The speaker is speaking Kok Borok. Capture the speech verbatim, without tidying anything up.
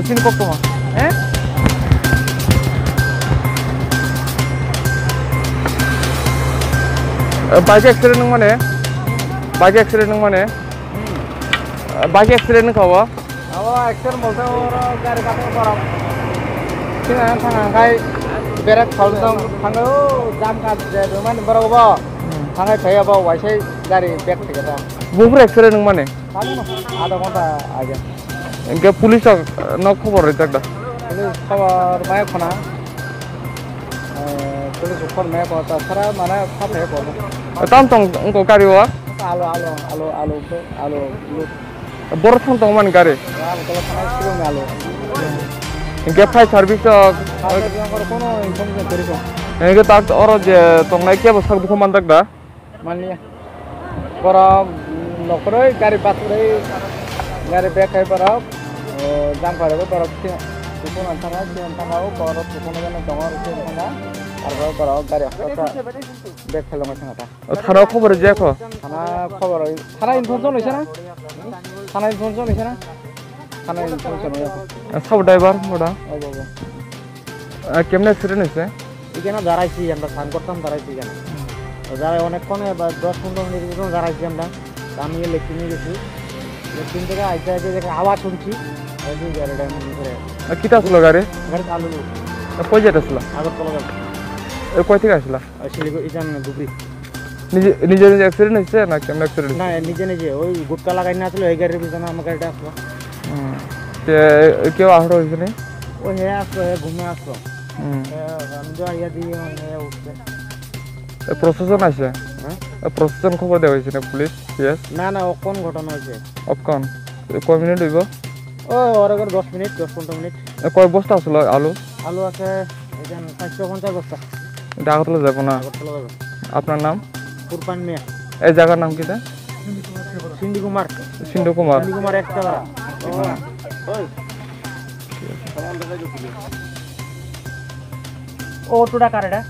Sini kok toma. Eh? Bike accident nung mane? Bike accident nung mane? Bike accident nung kawa? Abo accident bolte oro gari kato borok. Sini ang thang ang kai berak khol tong thango jam ka je mane borok bo. Thangai thaya bo waisai gari bek thega ta. Bufur accident nung mane? Tamo no, adha ghonta age. Hingke police rok no khobor rijak da? Police khobor maya khona. Eh, police khobor maya khona, ta sara mana kha phai khona. Tam tong wngkha gari o? Alo, alo, alo, alo, alo, alo. Borok thang tong mani gari? Alo, alo, thang tong mani alo. Hingke fire service rok? Fire service rok kono information kwrwi kho. Hingke tak oro je tongnai kebo sak dukhu manjak da? Manliya. Borok nokhoroi gari bathuroi gari bek khai borok, o, jang phai rogoi borok si-, sukun anthana, si anthana o borok sukun gana tongo, si anthana, arpore borok gari hosta bek khai longoi thangkha ta. O, thana o khobor rijak kho? Thana khobor, thana information hoise na? Thana information hoise na? Thana information hoise. Sabo driver moda? Obo, obo. Kemne accident hoise? Ekhane daraisi, amra san kortam daraisi ekhane. Darai onek khon ba dos pondro minute pojjonto daraisi amra. Ami lekini gesi. Lekin theke aite aite je awaj shunchi. Aite gari dam bhitore. Kita asilo gari? Gari alu. Koi jat asilo? Agartala jat. Koi theke asilo? Siliguri, ijan Dhubri. Nije, nije, nije accident hoise na kemne accident? Na, nije nije, oi gutka lagai na asilo, ei gari bijan ama gari asilo. Te keu ahoro hoise ni? O he aslo, he ghume aslo. Hmm. He, ami do aiya di, he utte. E, procession aise? Hah? E, procession khobor deya hoise na police, P S? Na, na, o kon ghotona hoise? O kon? E, koi minute hoibo? O, oro kor dos minute, dos pondro minute. E, koi bosta aslo alu? Alu ase, ejan paanch ponchas bosta. Agartala jaibo na? Agartala jaibo. Apnar naam? Kurpan Miya. E jagar naam kita? Sindhu Kumar. Sindhu Kumar. Sindhu Kumar ek tala. O, tuda kar eta?